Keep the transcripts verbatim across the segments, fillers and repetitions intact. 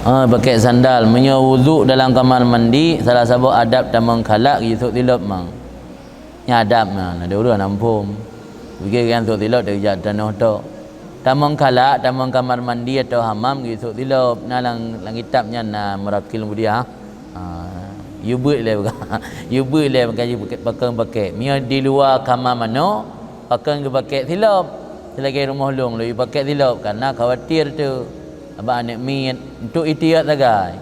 Ah, pakai sandal. Meunyoe wudhu dalam kamar mandi, salah saboh adab tamong khalak geusok silop mang. Nyan adab nyan, ada ureueng hana muphom. Bagi nyang sok silop, teukeujak tanoh tok. Tamong khalak, tamong kamar mandi atau hamam geusok silop. Na lam, lam kitab nyan na Murakil Mudiah. Ha, yue beuet lé buka. Yue beuet lé buka, yue pakèk, pakon pakèk. Meunyoe di luwa kama manoe, pakon geupakèk silop. Silagèe rumoh lôn, lôn yue pakèk silop karena khawatir teuh. Abang aneuk miet, untuk ihtiyat sagai.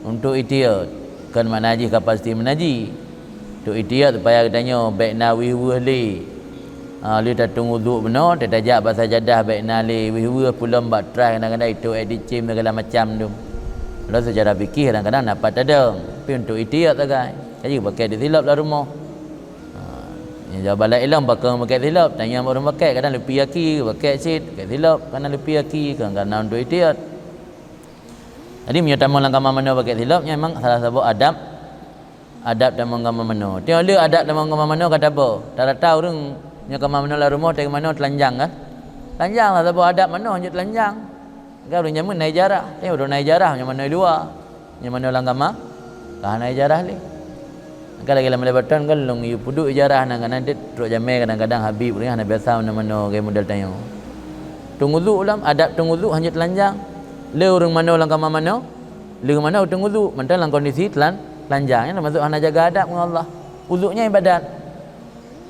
Untuk ihtiyat. Kon makna jih ka pasti meunaji. Untuk ihtiyat supaya geutanyoe bèk na weueh-weueh lé. Ha, lheueh tateuwudhu bunoe, tatajak bak sajadah bèk na lé weueh-weueh, peulom bak traih, kadang-kadang itôp èk dicém segala macam tu. Padahai seucara fikih kadang-kadang na pat tadong, tapi untuk ihtiyat sagai. Jadi pakèk di silop lam rumoh. Ha, nyang jawaban laén lom pakon pakèk silop, tanyoe ureueng pakèk, kadang leupie aki, pakèk cit, pakèk silop, kadang leupie aki, kadang-kadang untuk ihtiyat. Jadi meunyoe tamong lam kama manoe pakèk silop, nyan memang salah saboh adab, adab tamong kama manoe. Tiep lé adab tamong kama manoe ka taboh. Rata-rata ureueng nyoe kama manoe lam rumoh, teuka manoe teulanjang kan? Teulanjang salah saboh adab manoe hanjeuet teulanjang. Kan ureueng jameun na ijarah. Tapi ureueng na ijarah nyoe manoe luwa. Nyoe manoe lam kama ka hana ijarah lé. Kan lagèe lam Malée Baton kan lôn yue peuduek ijarah, kadang-kadang trok jamèe, kadang-kadang habéh ureueng hana biasa manoe-manoe lagèe model tanyoe. Teuwudhu lom, adab teuwudhu hanjeuet teulanjang. Lé ureueng manoe lam kama manoe, lé manoe teuwudhu, mantong lam kondisi teulan-, teulanjang. Nyan teumasok hana jaga adab ngon Allah. Wudhu nyan ibadat.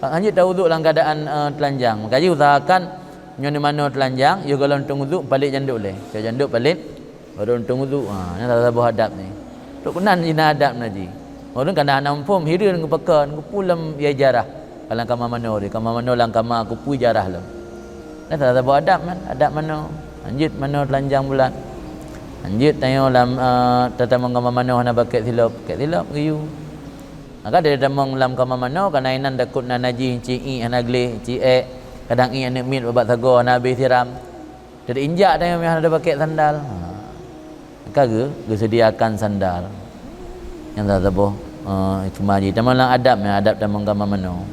Hanjeuet tawudhu lam keuadaan, eh, teulanjang. Maka jih usahakan nyoe manoe teulanjang, yôh gohlom teuwudhu, palét jandôk lé. Cok jandôk palét, baru teuwudhu. Ha, nyan salah saboh adab nyan. Trok keunan jih na adab na jih. Ureueng kadang hana muphom, hireuen geupakon, geupeu lom ijarah. Lam kama manoe, kama manoe lam kama keupeue ijarah lom. Nyan salah saboh adab nyan, adab manoe. Hanjeuet manoe teulanjang bulat. Hanjeuet tanyoe lam, eh, tatamong kama manoe hana pakèk silop, pakèk silop geuyue. Maka dari tamong lam kama manoe, kana inan takot na najih, ci iek hana gleh, ci èk, kadang iek aneuk miet bak sagoe hana habéh siram. Teuinjak tanyoe meuhana tapakèk sandal. Ha. Maka geu-, geuseudiakan sandal. Nyan salah saboh, eh, hikmah jih. Tamong lam adab, nyan adab tamong kama manoe.